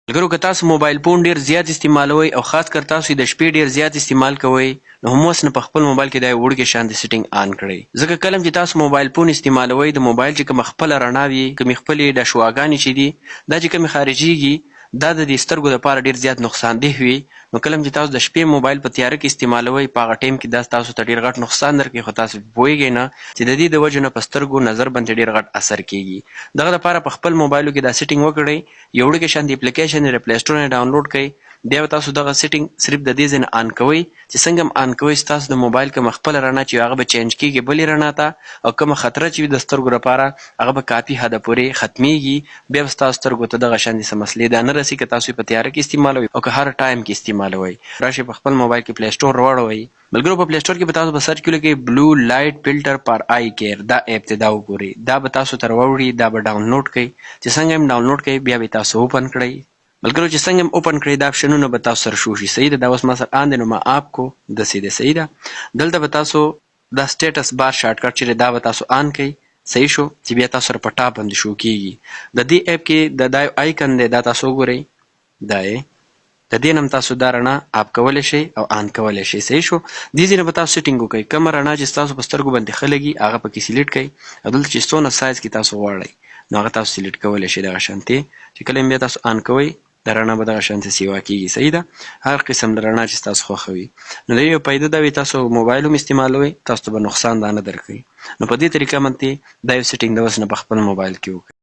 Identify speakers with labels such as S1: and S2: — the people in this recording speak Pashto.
S1: ملګرو، که تاسو موبایل فون ډیر زیات استعمالوئ او خاص کر تاسو یې د شپې ډیر زیات استعمال کوئ، نو هم اوس نه په خپل موبایل کې دا یو وړوکی شان د سیټینګ آن کړئ، ځکه کله چې تاسو موبایل فون استعمالوئ، د موبایل چې کومه خپله رڼا وي، کومې خپلې د شعاګانې چې دي، دا چې کومې خارجیږي، دا د دې سترګو لپاره ډیر زیات نقصان ده وي. نو کله چې تاسو د شپې موبایل په تیاره کې استعمالوئ، په هغه ټایم کې دا تاسو ته ډیر غټ نقصان درکوي، خو تاسو پوهیږئ نه چې د دې د وجې نه په سترګو نظر باندې ډیر غټ اثر کیږي. دغه لپاره په خپل موبایلو کې دا سیټینګ وکړئ. یو وړوکی شان د اپلیکیشن د پلی سټور نه ډاونلوډ کړئ. بیا به تاسو دغه سیټینګ صرف د دې ځای نه آن کوئ. چې څنګه هم آن کوئ، ستاسو د موبایل کومه خپله رڼا چې هغه به چینج کیږي بلې رڼا ته، او کومه خطره چې وي د سترګو لپاره، هغه به کافي حده پورې ختمیږي. بیا به ستاسو سترګو ته دغه شان څه مسلې دا نه رسي، که تاسو یې په تیاره کې استعمالوئ او که هر ټایم کې استعمالوئ. راشئ، په خپل موبایل کې پلی سټور راوړوئ. ملګرو، په پلی سټور کې به تاسو په سرچ کې ولیکئ "Blue Light Filter for Eye Care". دا اپ ته دا وګورئ، دا به تاسو ته راوړي. دا به ډاونلوډ کړئ. چې څنګه هم ډاونلوډ کړئ، بیا به تاسو اوپن کړئ. ملګرو، چې څنګه هم اوپن کړئ، دا آپشنونه به تاسو سره شو شي. صحیح ده؟ دا اوس ما سره آن دی، نو ما آف کو. داسې دی، صحیح ده؟ دلته به تاسو دا status bar shortcut چې دا به تاسو آن کړئ. صحیح شو؟ چې بیا تاسو سره په ټاپ باندې شو کیږي. د دې اپ کې د دا آیکن دی، دا تاسو وګورئ. دا یې د دې نم تاسو دا رڼا آف کولی شئ او آن کولی شئ. صحیح شو؟ دې ځای نه به تاسو سیټینګ وکړئ. کومه رڼا چې ستاسو په سترګو باندې ښه لګي، هغه پکې سلیکټ کړئ، او دلته چې څونه سایز کې تاسو غواړئ، نو هغه تاسو سلیکټ کولی شئ. دغه شانتې چې کله بیا تاسو آن کوئ، د رڼا به دغه شانتې سیوا کیږي. صحیح ده؟ هر قسم د رڼا چې تاسو خوښوي. نو د یو فایده دا وي، تاسو موبایل هم استعمالوئ، تاسو ته به نقصان دا نه درکوي. نو په دې طریقه باندې دا یو سیټینګ د اوس نه په خپل موبایل کې وکړئ.